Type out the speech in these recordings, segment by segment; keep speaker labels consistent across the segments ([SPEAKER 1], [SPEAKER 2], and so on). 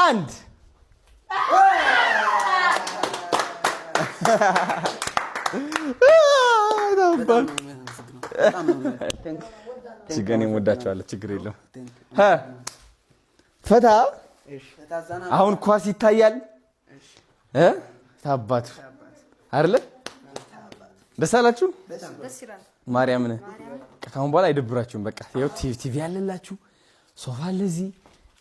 [SPEAKER 1] አንድ። እኔም ወዳቸዋለሁ። ችግር የለም። ፈታ። አሁን ኳስ ይታያል። ታባቱ አይደለ? ደስ አላችሁ? ማርያምን ከአሁን በኋላ አይደብራችሁም። በቃ ይኸው ቲቪ ያለላችሁ፣ ሶፋ አለ፣ እዚህ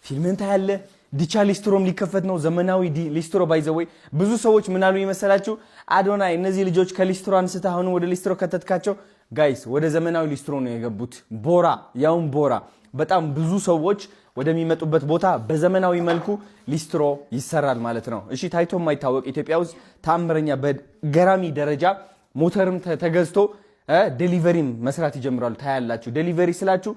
[SPEAKER 1] ፊልምን ታያለ። ዲቻ ሊስትሮም ሊከፈት ነው። ዘመናዊ ሊስትሮ by the way። ብዙ ሰዎች ምን አሉ ይመሰላችሁ? አዶናይ፣ እነዚህ ልጆች ከሊስትሮ አንስተህ አሁን ወደ ሊስትሮ ከተትካቸው። Guys፣ ወደ ዘመናዊ ሊስትሮ ነው የገቡት። ቦራ፣ ያውም ቦራ በጣም ብዙ ሰዎች ወደሚመጡበት ቦታ በዘመናዊ መልኩ ሊስትሮ ይሰራል ማለት ነው። እሺ፣ ታይቶ የማይታወቅ ኢትዮጵያ ውስጥ ታምረኛ በገራሚ ደረጃ ሞተርም ተገዝቶ delivery ም መስራት ይጀምራሉ። ታያላችሁ። Delivery ስላችሁ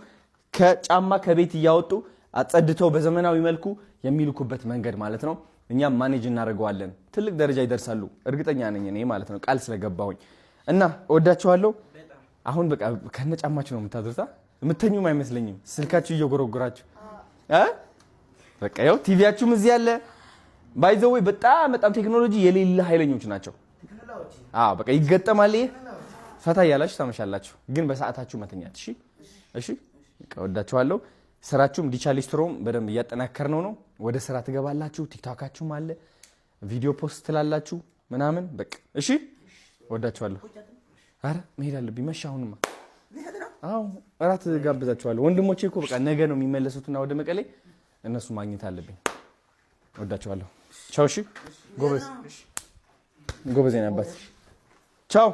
[SPEAKER 1] ከጫማ ከቤት እያወጡ አጸድተው በዘመናዊ መልኩ የሚልኩበት መንገድ ማለት ነው። እኛም manage እናደርገዋለን። ትልቅ ደረጃ ይደርሳሉ፣ እርግጠኛ ነኝ እኔ ማለት ነው፣ ቃል ስለገባሁኝ። እና እወዳችኋለሁ። አሁን በቃ ከነ ጫማችሁ ነው የምታድሩታ። የምተኙም አይመስለኝም ስልካችሁ እየጎረጎራችሁ። በቃ ያው ቲቪያችሁም እዚህ ያለ። By the way፣ በጣም በጣም ቴክኖሎጂ የሌለ ኃይለኞች ናቸው። አዎ፣ በቃ ይገጠማል። ይሄ ፈታ እያላችሁ ታመሻላችሁ፣ ግን በሰዓታችሁ መተኛት። እሺ፣ እሺ። በቃ እወዳችኋለሁ። ስራችሁም ዲቻ ሊስትሮም በደንብ እያጠናከር ነው። ወደ ስራ ትገባላችሁ። ቲክቶካችሁም አለ፣ ቪዲዮ post ትላላችሁ ምናምን። በቃ እሺ፣ እወዳችኋለሁ። አረ መሄድ አለብኝ፣ መሻ አሁንማ። አዎ፣ እራት ጋብዛችኋለሁ። ወንድሞቼ እኮ በቃ ነገ ነው የሚመለሱትና ወደ መቀሌ እነሱ ማግኘት አለብኝ። ወዳችኋለሁ። ቻው። እሺ፣ ጎበዝ ጎበዝ የኔ አባት፣ ቻው።